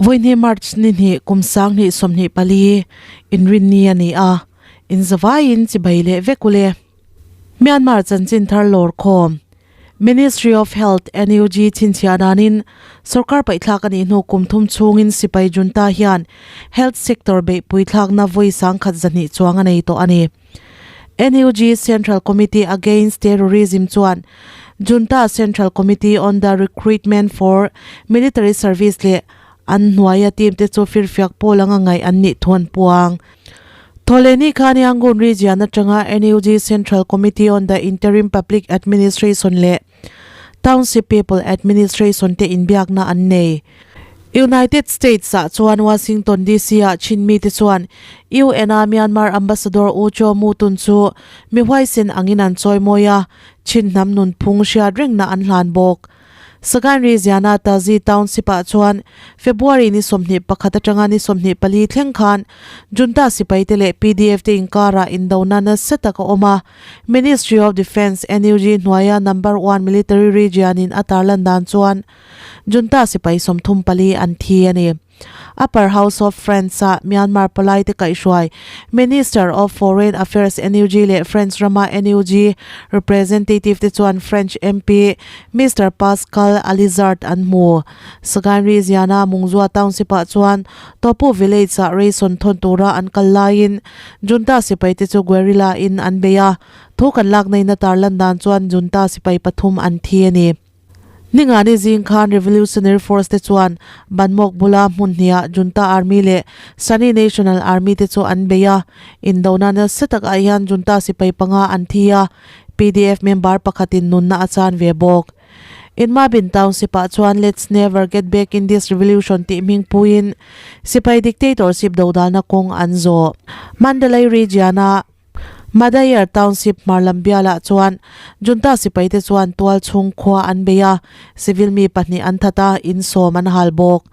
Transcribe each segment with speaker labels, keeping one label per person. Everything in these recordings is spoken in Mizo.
Speaker 1: Vawihnih March ni hnih kum 2024 inrinni a ni a, inzavaiin chibai leh vek ule. Myanmar chanchin thar lawr khawm Ministry of Health, NUG, chhinchhiah danin sorkar paihthlak a nih hnu kum thum chhungin sipai junta hian health sector beihpui thlakna vawi 1,200 chuang a nei tawh a ni. NUG Central Committee Against Terrorism chuan Junta Central Committee on the Recruitment for Military Service leh an hnuaia team te chu firfiak pawl anga ngaih an nih thu an puang. Thawhlehni khan Yangon region atanga NUG Central Committee on the Interim Public Administration leh Township People Administration te inbiakna an nei. United States ah chuan Washington DC ah chin mite chuan UN a Myanmar Ambassador U Kyaw Mu Tun chu mi huaisen angin an chawimawi a, chin hnam nunphung hriat rengna an hlan bawk. Sagain Riziana Tazi Township ah chuan February ni 21 atanga ni 24 thleng khan Junta sipaite leh PDF te inkarah indona nasa tak a awm a, Ministry of Defence, NUG, hnuaia Number One Military Region in a tarlan dan chuan Junta sipai 34 an thi a ni. Upper House of France ah Myanmar palaite kaihhruai Minister of Foreign Affairs NUG leh French rama NUG representative te chuan French MP Mister Pascal Alizart an hmu. Sagain Riziana Mungzua Township ah chuan Topu Village ah ration thawn tura an kal laiin Junta sipai te chu guerrilla in an bei a, thu kan lak neihna tarlan dan chuan Junta sipai pathum an thi a ni. Ningani zing khan Revolutionary Force te chuan Banmawk bula hmun hniah Junta Army leh Sani National Army te chu an bei a, indona nasa takah hian Junta sipai panga an thi a, PDF member pakhatin nunna a chan ve bawk. Inmabin Township ah chuan Let's never get back in this revolution tih hming puiin sipai dictatorship dodalna kawng an zawh. Mandalay region a Madayar Township hmar lam bialah chuan junta sipaite chuan tual chhung khua an bei a, civil mi pahnih an that a, in sawm an hal bawk.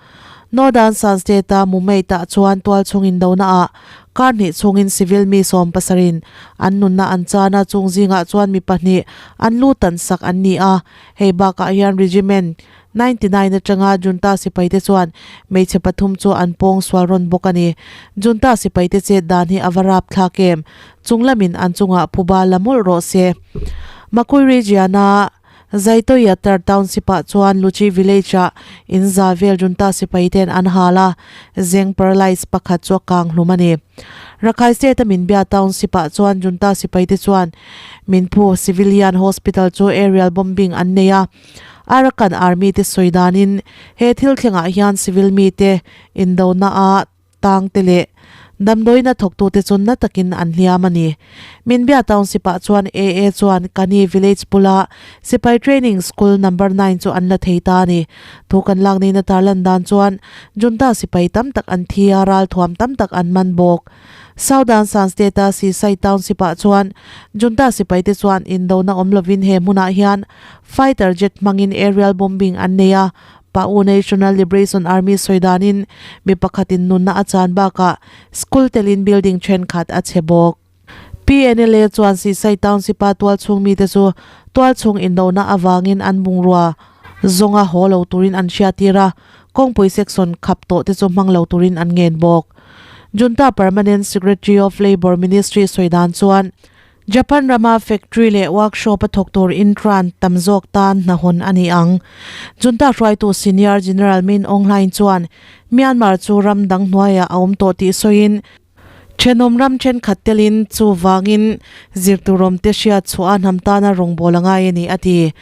Speaker 1: Northern Shan State a Mumeit ah chuan tual chhung indona ah kar hnih chhungin civil mi sawm pasarin an nunna an chan a, chung zingah chuan mi pahnih an lu tan sak an ni a, hei bakah hian Regiment 99 atanga junta sipaite chuan hmeichhe pathum chu an pawng sual rawn bawk a ni. Junta sipaite chet dan hi a va rap thlak em? Chung lamin an chungah phuba la mawlh rawh se. Makui region a Zaitoyatar Township-ah chuan Luchi Village-ah in za vel junta sipai ten an hal a, zeng paralyse pakhat chu a kang hlum a ni. Rakhai State-a Minbia Township-ah chuan junta sipai te chuan Minphu Civilian Hospital chu aerial bombing an nei a, Arakan Army te sawi danin he thil thlengah hian civil mite indona a tangte leh damdawiina thawktute chu na takin an hliam a ni. Minbia Township-ah chuan AA chuan Kani Village bula Sipai Training School Number 9 chu an la thei ta a ni. Thu kan lak neiin a tarlan dan chuan Junta sipai tam tak an thi a, ralthuam tam tak an man bawk. Southern Shan State-a Sisai Township-ah chuan Junta sipaite chuan indona awm lovin he hmunah hian fighter jet hmangin aerial bombing an nei a, Pa'u National Liberation Army sawi danin mi pakhatin nunna a chan bakah school telin building thenkhat a chhe bawk. PNLA chuan Sisai Township-a tualchhung mite chu tualchhung indona avangin an bungrua zawnga haw lo turin an hriattir a, kawngpui section khap tawh te chu hmang lo turin an ngen bawk. Junta Permanent Secretary of Labour Ministry sawi dan chuan Japan rama factory leh workshop a thawk tur intran tam zawk tan hna hawn a ni ang. Junta hruaitu Senior General Min Aung Hlaing chuan Myanmar chu ram dang hnuaiah a awm tawh tih sawiin, thenawm ram thenkhat telin chuvangin zirturawm te hriat chhuah a hnam tana rawngbâwl a ngai a ni, a ti.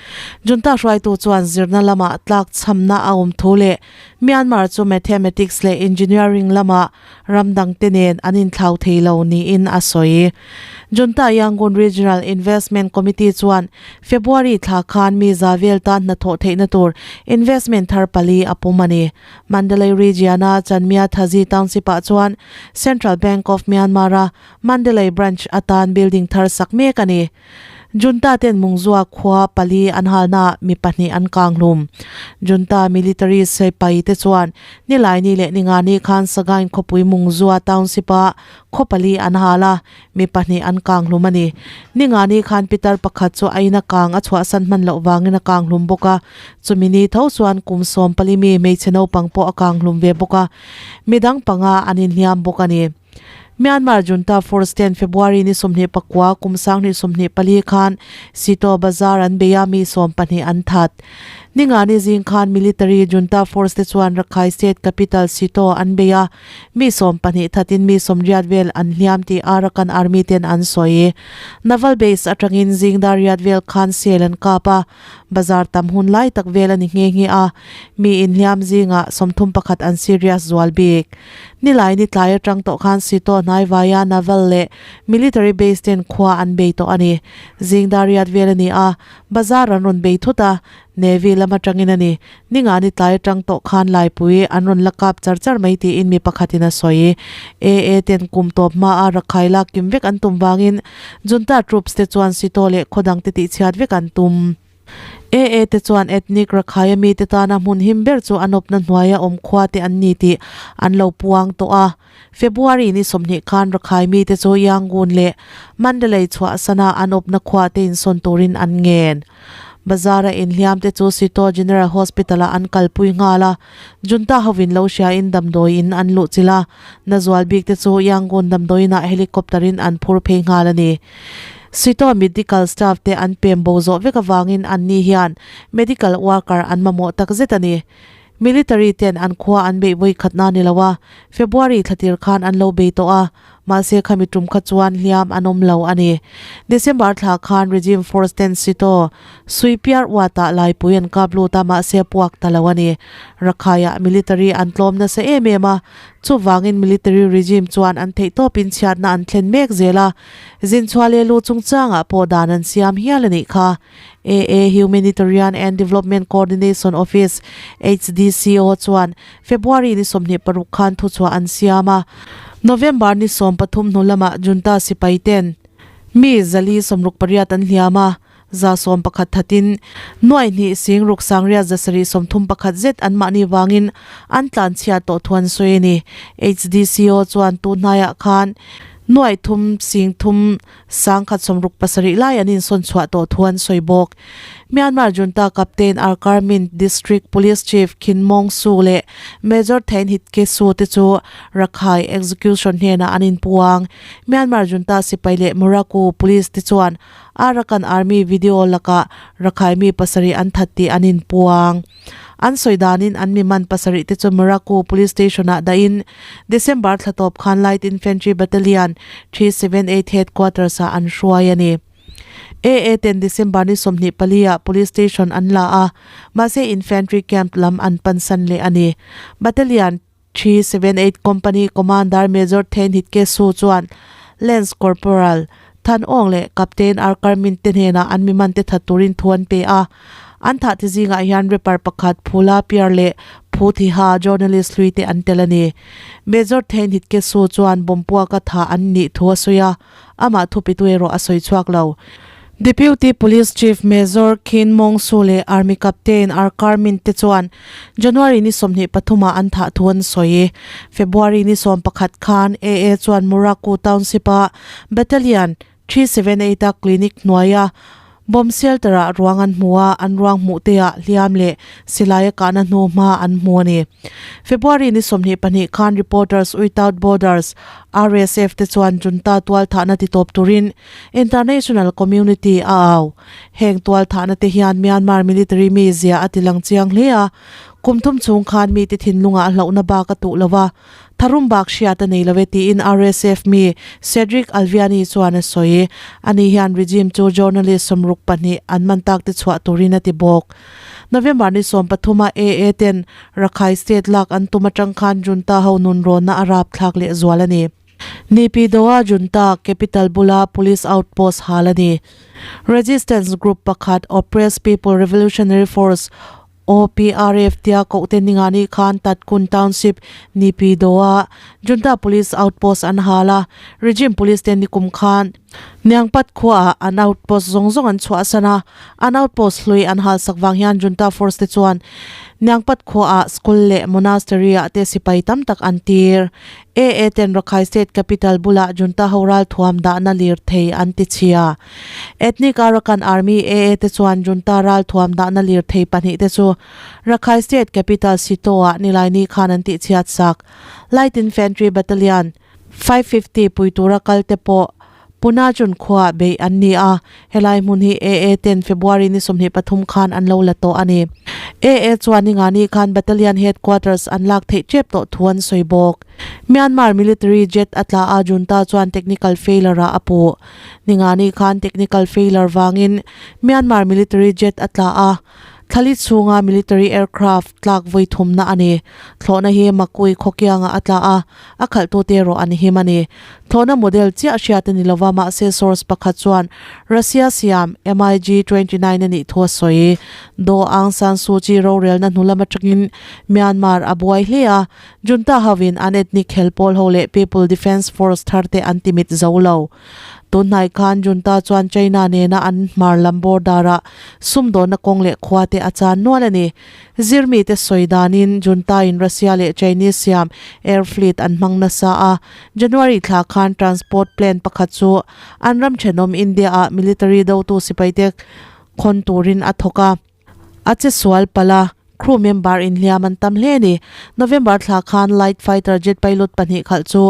Speaker 1: Junta hruaitu chuan zirna lamah tlakchhamna a awm thu leh Myanmar chu mathematics leh engineering lamah ram dangte nen an inthlau thei lo niin a sawi. Junta Yangon Regional Investment Committee chuan February thla khan mi za vel tan hnathawh theihna tur investment thar pali a pawm a ni. Mandalay Region-a Chanmya Thazi Township-ah chuan Central Bank of Myanmar-a Mandalay Branch atan building thar sak mek a ni. Junta ten Mungzua khua pali an halnaah mi pahnih an kang hlum. Junta military sipai te chuan Nilaini leh Ningani khan Sagaing khawpui Mungzua township ah khaw pali an hal a, mi pahnih an kang hlum a ni. Ningani khan pitar pakhat chu a ina kang a chhuahsan hman loh vangin a kang hlum bawk a, chumi ni tho chuan kum 14 mi hmeichhe naupang pawh a kang hlum ve bawk a, midang panga an inhliam bawk a ni. Myanmar Junta Force ten February ni 29 kum 2024 khan Sito Bazar an bei a, mi 12 an that. Ningani zing khan Military Junta Force te chuan Rakhine State capital Sito an bei a, Mi 12 thatin mi 80 vel an hliam tih Arakan Army ten an sawi. Naval Base atangin zing dar riat vel khan sel an kap a, bazar tam hun lai tak vel a ni nghe nghe a, mi inhliam zingah 31 an serious zual bik. Nilai ni tlai atang tawh khan Sito hnaivaia Naval leh Military Base ten khua an bei tawh a ni. Zing dar riat vel a ni a, bazar an rawn bei thut a, Navy lam atangin a ni. Ninga ni tlai atang tawh khan Laipui an rawn la kap char char mai tiin mi pakhatin a sawi. AA ten kum tawp hmaa rakhai lak kim vek an tum vangin Junta troops te chuan Sitaw leh khaw dang te tihchhiat vek an tum. AA te chuan ethnic rakhai ami te tana hmun him ber chu a nawpna hnuaia awm khua te an ni tih an lo puang tawh a. February ni 20 khan rakhai mite chu Yangon leh Mandalay chhuahsana an awpna khua te insawn turin an ngen. Bazar-a inhliam te chu Sitaw General Hospital-ah an kalpui nghal a, Junta hovin lo hriain damdawiin an luhchilh a, Nazual bik te chu Yangon damdawiinah helicopter-in an phur phei nghal a ni. Sitaw medical staff te an pem bo zawh vek avangin anni hian medical worker an mamawh takzet a ni. Military ten an khua an beih vawi khatna ni lo a, February thlatir khan an lo bei tawh a, mahse khami tum kha chuan hliam an awm lo a ni. December thla khan regime force ten Sito, Suipiar uatah laipui an kap lut a mahse puak ta lo a ni. Rakhaiah military an tlawm nasa em em a, chuvangin military regime chuan an theihtawpin chhiatna an thlen mek zel a, zinchhuah leh luh chungchangah pawh dan an siam hial a nih kha. AA Humanitarian and Development Coordination Office, HDCO, chuan February ni 26 khan thuchhuah an siam a. November ni 13 hnu lamah Junta sipai ten mi 468 an hliam a, 111 thatin nuaihnih sing ruk sangriat 731 zet anmahni vangin an tlanchhiat tawh thu an sawi a ni. HDCO chuan tunhnaiah khan nuaih thum sing thum 1067 lai an insawn chhuah tawh thu an sawi bawk. Myanmar Junta Captain Arkar Mint District Police Chief Khin Mong Su leh Major Thein Hit Ke Su te chu Rakhai Execution hnenah an inpuang. Myanmar Junta sipai leh Moraku Police te chuan Arakan Army video lakah Rakhai mi pasarih an that tih an inpuang. An sawi danin an mi man pasarih te chu Maraku Police Station-ah dahin December thla tawp khan Light Infantry Battalion 378 Headquarters-ah an hruai a ni. AA ten December ni 24 ah Police Station an la a, mahse Infantry Camp lam an pansan leh a ni. Battalion 378 Company Commander Major Thein Hitke Su chuan Lance Corporal Than Aung leh Captain Arkar Min te hnenah an mi man te that turin thu an pe a. An thah te zingah hian rapper pakhat Phula Pyar leh Phu Thiha journalist hlui te an tel a ni. Major Thein Hitke Su chuan bomb puaka thah an nih thu a sawi a, amah thupitu erawh a sawi chhuak lo. Deputy Police Chief Major Khin Mong Su leh Army Captain Arkar Min te chuan January ni 23 ah an thah thu an sawi. February ni 11 khan AA chuan Muraku Township-a Battalion 378 a clinic hnuaia bomb shelter-ah ruang an hmu a, an ruang hmuh teah hliam leh silai a kahna hnu hma an hmu a ni. February ni 22 khan Reporters Without Borders, RSF, te chuan Junta tual thahna titawp turin International community a au. Heng tual thahna te hian Myanmar military mi zia a tilang chiang hle a, kum thum chhung khan mite thinlungah hlauhna bak a tuh lo va, tharum bak hriat a nei lo e tiin RSF mi Cedric Alviani chuan a sawi. Ani hian regime chu journalist 62 an man tak te chhuah turin a ti bawk. November ni 13 a AA ten Rakhine state lak an tum atang khan junta ho nunrawnna a rapthlak leh zual a ni. Naypyidaw-a junta capital bula police outpost hal a ni. Resistance group pakhat Oppressed People Revolutionary Force, OPRF tia koh te ningani khan Tatkun Township Naypyidaw-ah Junta Police Outpost an hal a, Regime Police te nikum khan Niangpat khuaah an outpost zawng zawng an chhuahsan a, an outpost hlui an halsak vang hian Junta Force te chuan Niangpat khuaah school leh monastery ah te sipai tam tak an tir. AA ten Rakhine State capital bulah Junta ho ralthuam dahna lirthei an ti chhia. Ethnic Arakan Army AA te chuan Junta ralthuam dahna lirthei pahnihte chu Rakhine State capital Sito-ah Nilaini khan an tihchhiat sak. Light Infantry Battalion 550 pui tura kalte pawh Punajun khuaah beih an ni a, helai hmun hi AA ten February ni 23 khan an lo la tawh a ni. AA chuan ningani khan Battalion Headquarters an lak theih tep tawh thu an sawi bawk. Myanmar military jet a tla a junta chuan technical failure ah a puh. Ningani khan technical failure vangin Myanmar military jet a tla a, Thlali chhunga military aircraft tlak vawi thumna a ni. Thlawhna hi Makui khawkiangah a tla a, a khalhtute erawh an him a ni. Thlawhna model chiah hriat a ni lova mahse source pakhat chuan Russia siam MiG 29 a nih thu a sawi. Daw Aung San Suu Kyi rorelna hnu lam atangin Myanmar a buai hle a, junta hovin an ethnic hel pawl ho leh People Defence Force tharte an timit zo lo. Tunhnai khan junta chuan China nena an hmar lam border-ah sumdawnna kawng leh khua te a chan nual a ni. Zirmite sawi danin junta-in Russia leh Chinese siam air fleet an hmang nasa a, January thla khan transport plane pakhat chu an ram thenawm India-ah military dotu sipaite khawn turin a thawk a. A che sual palh a, crew member inhliam an tam hle a ni. November thla khan light fighter jet pilot pahnih khalh chu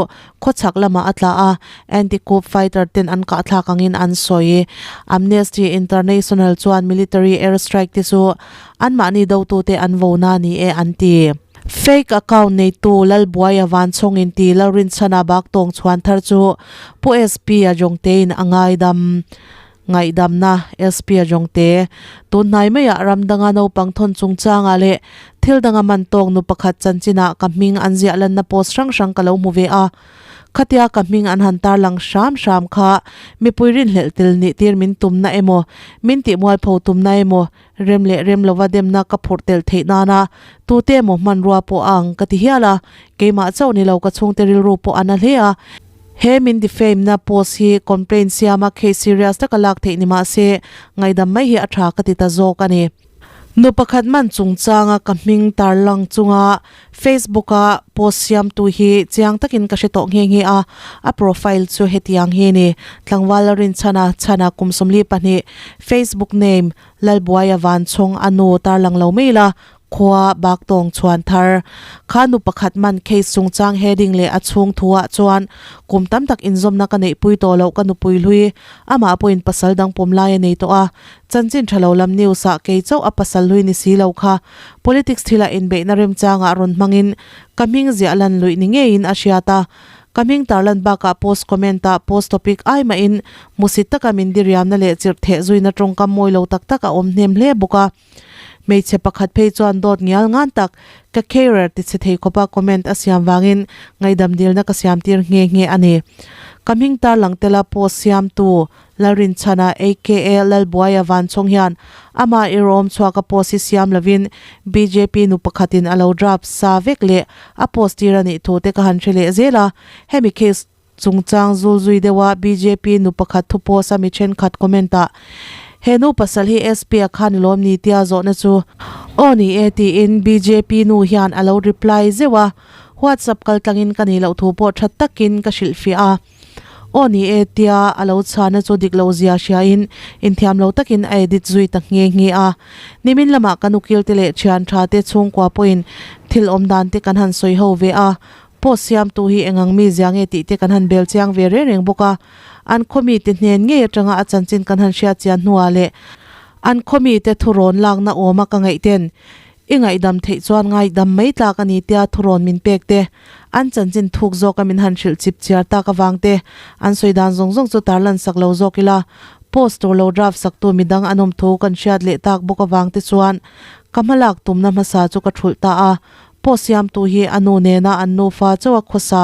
Speaker 1: khawchhak lamah a tla a, anti-coup fighter ten an kahthlak angin an sawi. Amnesty International chuan military air strike te chu anmahni dotute an vona ni e an ti. Fake account neitu Lalbuaia Vanchhawngin ti Lalrinchhana bak tawng chhuan thar chu Pu SP a Jongtein a ngaidam. Ngaihdamna, SP a Jongte, tunhnai maiah ram danga naupang thawn chungchangah leh thil danga man tawk nu pakhat chanchinah ka hming an ziah lanna post hrang hrang ka lo hmu ve a. Khatia ka hming an han tarlang hram hram kha mipui rinhlelh tel nih tir min tumna emaw, min tihmualpho tumna emaw, rem leh rem lova demna ka phurh tel theih nana tute emaw hmanrua pawh a ang ka ti hial a, keimah chauh ni lo ka chhungte rilru pawh a na hle a. He min defame na post hi complaint siama case serious taka lak theih ni mah se ngaihdam mai hi a tha ka ti ta zawk a ni. Nu pakhat man chungchanga ka hming tarlang chunga Facebook a post siamtu hi chiang takin ka hre tawh nghe nghe a, a profile chu hetiang hi a ni, Tlangval Rinchhana Chhana kum 42, Facebook name, Lalbuaia Vanchhawng a nu tarlang lo mai la, Khua bak tawng chhuan thar. Kha nu pakhat man case chungchang heading leh a chhung thu ah chuan kum tam tak inzawmna ka neihpui tawh loh ka nupui hlui amah pawhin pasal dang pawm lai a nei tawh a, chanchin tha lo lam news ah kei chauh a pasal hlui ni si lo kha politics thilah inbeihna remchangah rawn hmangin ka hming ziah lan luih ni ngeiin a hriat a, ka hming tarlan bakah post comment ah post topic ai mahin hmusit taka min diriamna leh chirhtheh zuina tawngkam mawi lo tak tak a awm hnem hle bawk a. Hmeichhe pakhat phei chuan dawt ngial ngan tak ka carer ti chhe thei khawpa comment a siam vangin ngaihdam dilna ka siam tir nghe nghe a ni. Ka hming tarlang tela post siamtu Lalrinchhana aka Lalbuaia Vanchhawng hian amah irawm chhuaka post hi siam lovin bjp nu pakhatin a lo draft sa vek leh a post tir a nih thu te ka han hre leh zel a, hemi case Chungchang zulzui deuha bjp nu pakhat thu post a mi thenkhat comment ah, He nu pasal hi SP a khan i lawm ni tia zawhna chu aw ni e tiin bjp nu hian a lo reply zeuh a, WhatsApp kaltlangin ka nih loh thu pawh tha takin ka hrilhfiah a, aw ni e tia a lo chhana chu dik loh zia hriain inthiam lo takin a edit zui ta nghe nghe a. Nimin lamah kan ukilte leh thian tha te chhungkua pawhin thil awm dan te kan han sawi ho ve a, Post siamtu hi engang mi zia nge tih te kan han bel chiang ve reng reng bawk a, an khaw mite hnen ngei atanga a chanchin kan han hriat chian hnuah leh an khaw mite thurawn lakna awma ka ngaih ten i ngaihdam theih chuan ngaidam mai tlak a ni tia thurawn min pek te, an chanchin thuk zawka min han hrilh chip chiar tak avang te an sawi dan zawng zawng chu tarlan sak lo zawk ila, post tur lo draft saktu midang an awm thu kan hriat leh tak bawk avang te chuan ka hmalak tumna hmasa chu ka thulh ta a. Post siamtu hi a nu nena an nufa chauha khawsa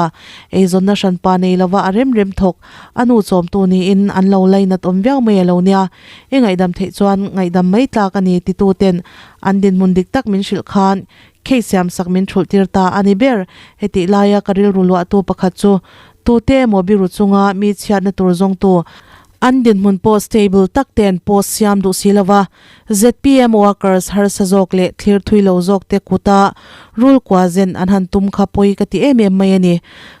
Speaker 1: eizawnna hranpa nei lova a rem rem thawk a nu chawmtu niin an lo lainat awm viau mai a lo nia. I ngaihdam theih chuan ngaihdam mai tlak a ni titu ten an dinhmun dik tak min hrilh khan case siamsak min thulh tir ta a ni ber. Hetih laia ka rilru luahtu pakhat chu tute emaw biru chunga mi chhiatna tur zawngtu an dinhmun pawh stable tak ten post siam duh si lova zpm workers harsa zawk leh thlir thui lo zawk te kuta rul kua zen an han tum kha pawi ka ti em em mai a ni.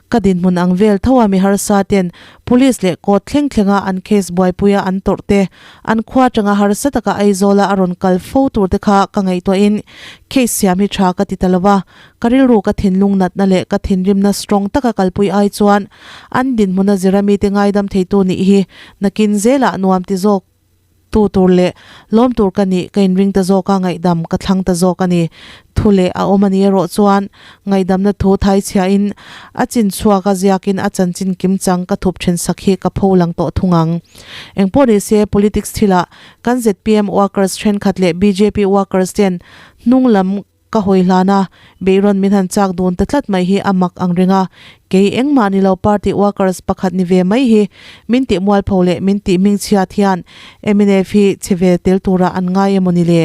Speaker 1: Ka dinhmun ang vel tho a mi harsa ten Police leh court thleng thlenga an case buaipuia an tawrh te, an khua atanga harsa taka Aizawla a rawn kal fo tur te kha ka ngaihtuahin case siam hi tha ka ti ta lo va, ka rilru ka thinlung natna leh ka thinrimna strong taka kalpui ai chuan an dinhmuna zira mite ngaidam theitu nih hi nakin zelah nuam ti zawk Tu tur leh lawm tur ka nih ka inring ta zawk a, ngaihdam ka thlang ta zawk a ni. Thu leh a awm a ni erawh chuan ngaihdamna thu thai chhiahin a chin chhuak a ziakin a chanchin kimchang ka thup then sak hi ka pho lang tawh thung ang. Engpawh ni se politics thilah kan zpm workers thenkhat leh bjp workers ten hnung lam Ka hawi hlan a, beihrawn min han chak dun ta tlat mai hi a mak ang reng a, kei engmah ni lo party workers pakhat ni ve mai hi min tih mualpho leh min tih hmingchhiat hian mnf hi chhe ve tel turah an ngai emaw ni le?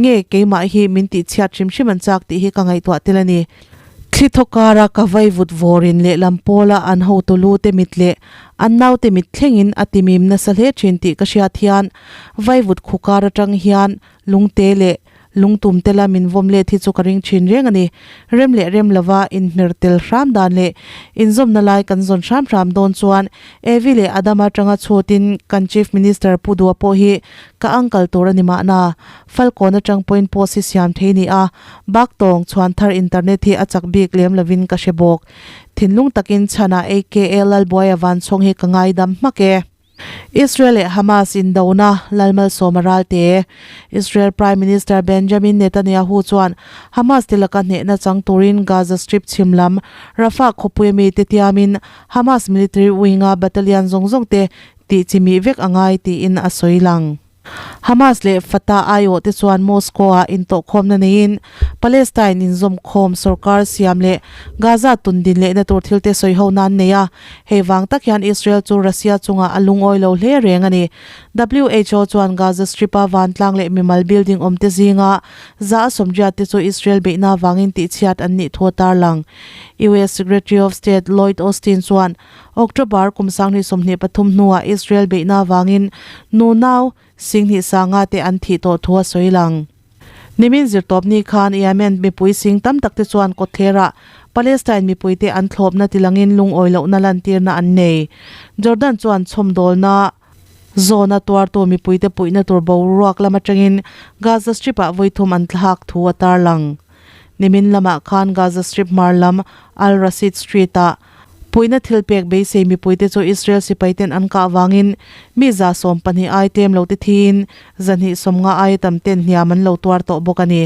Speaker 1: Nge keimah hi min tih chhiat hrim hrim an chak tih hi ka ngaihtuah tel a ni. Thli thaw kara ka vai vut vawrin lehlam pawla an hotu lu te mit leh an naute mit thlengin a timim nasa hle thin tih ka hriat hian vaivut khu kar atang hian lungte leh Lungtum te la min vawm let hi chu ka ring thin reng a ni. Rem leh rem lova inhmer tel hram dan leh inzawmna lai kan zawn hram hram dawn chuan Evi leh Adama atanga chhutin kan Chief Minister Pu Dua pawh hi ka uncle tur a ni mahna. Falkawn atang pawhin post hi siam thei ni a, Baktawng chhuan thar internet hi a chak bik lem lovin ka hre bawk. Thinlung takin chhanah aka Lalbuaia Vanchhawng hi ka ngaidam hmak e. Israel leh Hamas indona Lalmalsawma ralte. Israel Prime Minister Benjamin Netanyahu chuan Hamas te laka hnehna chang turin Gaza Strip chhim lam Rafah khawpui ami te tiamin Hamas military wing-a battalion zawng zawng te tih chimih vek a ngai tiin a sawi lang. Hamas leh Fatah aiawh te chuan Moscow-ah intawhkhawmna neiin Palestine inzawmkhawm sorkar siam leh Gaza tundin lehna tur thil te sawi ho nan nei a, hei vang tak hian Israel chu Russia chungah a lungawi lo hle reng a ni. WHO chuan Gaza Strip-a vantlang leh mimal building awm te zinga za a sawmriat te chu Israel beihna vangin tihchhiat an nih thu a tarlang. US Secretary of State Lloyd Austin chuan October kum 2023 hnuah Israel beihna avangin nu nau singhnih sanga te an thih tawh thu a sawi lang. Nimin zirtawpni khan Yemen mipui sing tam tak te chuan kawtthlerah Palestine mipuite an thlawpna tilangin lungawi lohna lantirna an nei. Jordan chuan chhawmdawlna zawna tuartu mipuite puihna tur boruak lam atangin Gaza Strip-ah vawithum an thlak thu a tarlang. Nimin lamah khan Gaza Strip hmar lam Al Rasid Street-ah Puihna thilpek beisei mipuite chu Israel sipaiten an kah vangin mi 12% ai tlem lo te thiin 250 aia tam ten hniam an lo tuar tawh bawk a ni.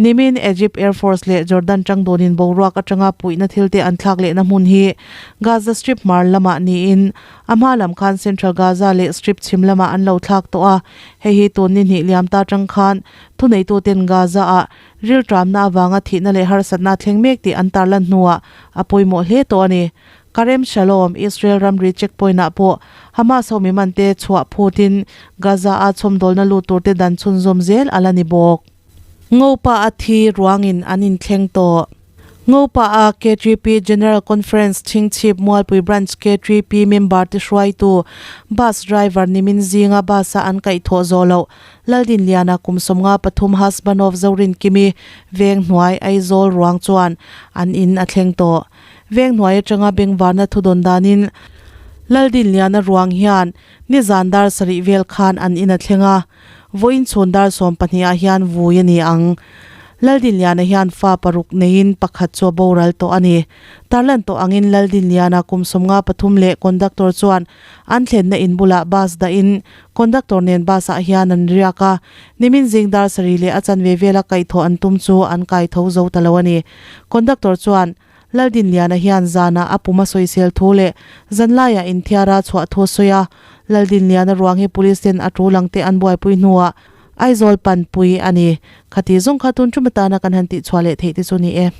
Speaker 1: Nimin Egypt Air Force leh Jordan tangdawnin boruak atanga puihna thilte an thlak lehna hmun hi Gaza Strip hmar lamah niin a hma lam khan Central Gaza leh Strip chhim lamah an lo thlak tawh a, hei hi tun ni hnih liam ta tang khan thuneituten Gaza-ah Rilṭamna avanga thihna leh harsatna a thleng mek tih an tarlan hnuah a pawimawh hle tawh a ni. Karem Shalom, Israel ramri checkpoint-ah pawh Hamas ho mimante chhuah phutin Gaza-a chhawmdawlna lut turte dan chhunzawm zel a la ni bawk. Ngopa a thi ruangin an inthleng tawh. Ngopa a KTP General Conference Chhingchhip Mualpui Branch KTP member te hruaitu bus driver nimin zinga bus-a an kaihthawh zawh loh Laldinliana kum 53 husband of Zorinkimi veng hnuai Aizawl ruang chuan an in a thleng tawh. Veng hnuai atanga bengvarna thudawn danin Laldinliana ruang hian nizan dar sarih vel khan an in a thleng a, vawiin chhun dar 12 ah hian vui a ni ang. Laldinliana hian fa paruk neiin pakhat chu a boral tawh a ni. Tarlan tawh angin Laldinliana kum 53 leh conductor chuan An thlenna in bulah bus dahin conductor nen bus ah hian an riak a, nimin zing dar sarih leh a chanve vela kaihthawh an tum chu an kaitho zo ta lo a ni. Conductor chuan Laldinliana hian zanah a pum a sawisel thu leh zanlaiah inthiara chhuah thu a sawi a, Laldinliana ruang hi police ten a tul ang te an buaipui hnuah. Aizawl panpui a ni. Khati zawng kha tun tum atana kan han tihchhuah leh theih te chu ni e.